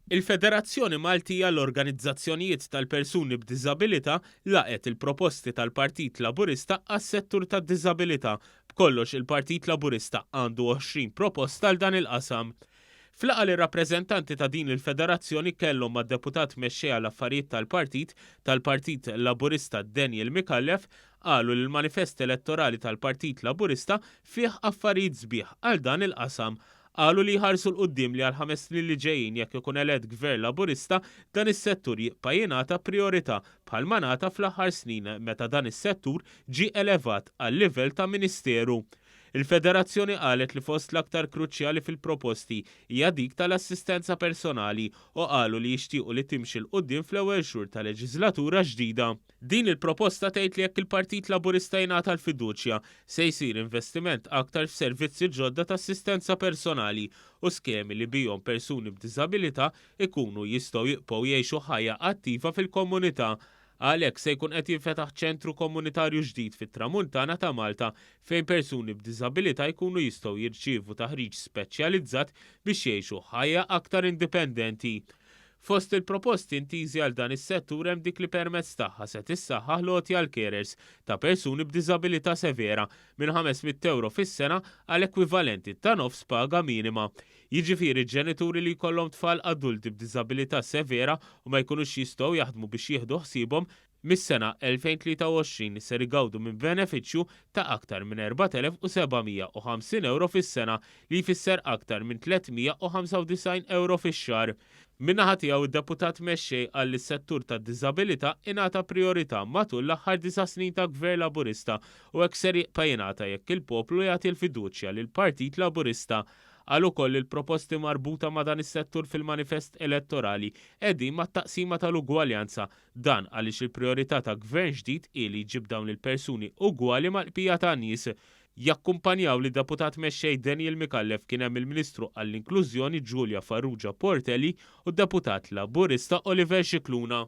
Il-Federazzjoni Maltija l-Organizzazzjonijiet tal-Persuni b'Diżabilità laqgħet il-proposti tal-Partit Laburista għas-settur tad-diżabilità. B'kollox il-Partit Laburista għandu 20 proposta għal dan il-qasam. F'laqgħa li rappreżentanti ta' din il-federazzjoni kellhom mad-deputat mexxej għall-affarijiet tal-partit tal-Partit Laburista Daniel Micallef, qalu li l-manifest elettorali tal-Partit Laburista fih affarijiet sbieħ għal dan il-qasam. Qalu li jħarsu 'l quddiem li għall-ħames snin li ġejjin jekk ikun elett Gvern Laburista, dan is-settur jibqa' jingħata prijorità bħalma ngħata fl-aħħar snin meta dan is-settur ġie elevat għal livell ta' Ministeru. Il-Federazzjoni qalet li fost l-aktar kruċjali fil-proposti hija dik tal-assistenza personali u qalu li jixtiequ li timxi 'l quddiem fl-ewwel xhur ta' leġiżlatura ġdida. Din il-proposta tgħid li jekk il-Partit Laburista jingħata l-fiduċja, se jsir investiment aktar f'servizzi ġodda ta' assistenza personali u skemi li bihom persuni b'diżabilità jkunu jistgħu jibqgħu jgħixu ħajja attiva fil-komunità. Għalhekk se jkun qed jinfetaħ ċentru komunitarju ġdid fit-Tramuntana ta' Malta fejn persuni b'diżabilità jkunu jistgħu jirċievu taħriġ speċjalizzat biex jgħixu ħajja aktar indipendenti. Fost il-proposti intiżi għal dan is-settur hemm dik li permezz tagħha se tissaħħaħ l-għotja għall-carers ta' persuni b'diżabilità severa minn 500 ewro fis-sena għal ekwivalenti ta' nofs paga minima. Jiġifieri ġenituri li jkollhom tfal adulti b'diżabilità severa u ma jkunux jistgħu jaħdmu biex jieħdu ħsiebhom, mis-sena 2023 ser igawdu minn benefiċċju ta' aktar minn 4,750 ewro fis-sena, li jfisser aktar minn 395 ewro fix-xahar. Min-naħa tiegħu d-Deputat Mexxej qal li s-settur tad-diżabilità ingħata prijorità matul l-aħħar disa' snin ta' Gvern Laburista u hekk ser jibqa' jingħata jekk il-poplu jagħti l-fiduċja lill-Partit Laburista. Qal ukoll li l-proposti marbuta ma' dan is-settur fil-manifest elettorali qegħdin mat-taqsima tal-ugwaljanza. Dan għaliex il-prijorità ta' Gvern ġdid hi li jġib dawn il-persuni ugwali mal-qbija tan-nies. Jakkumpanjaw lid-Deputat Mexxej Daniel Micallef kien hemm il-Ministru għall-Inklużjoni Julia Farrugia Portelli u d-Deputat Laburista Oliver Scicluna.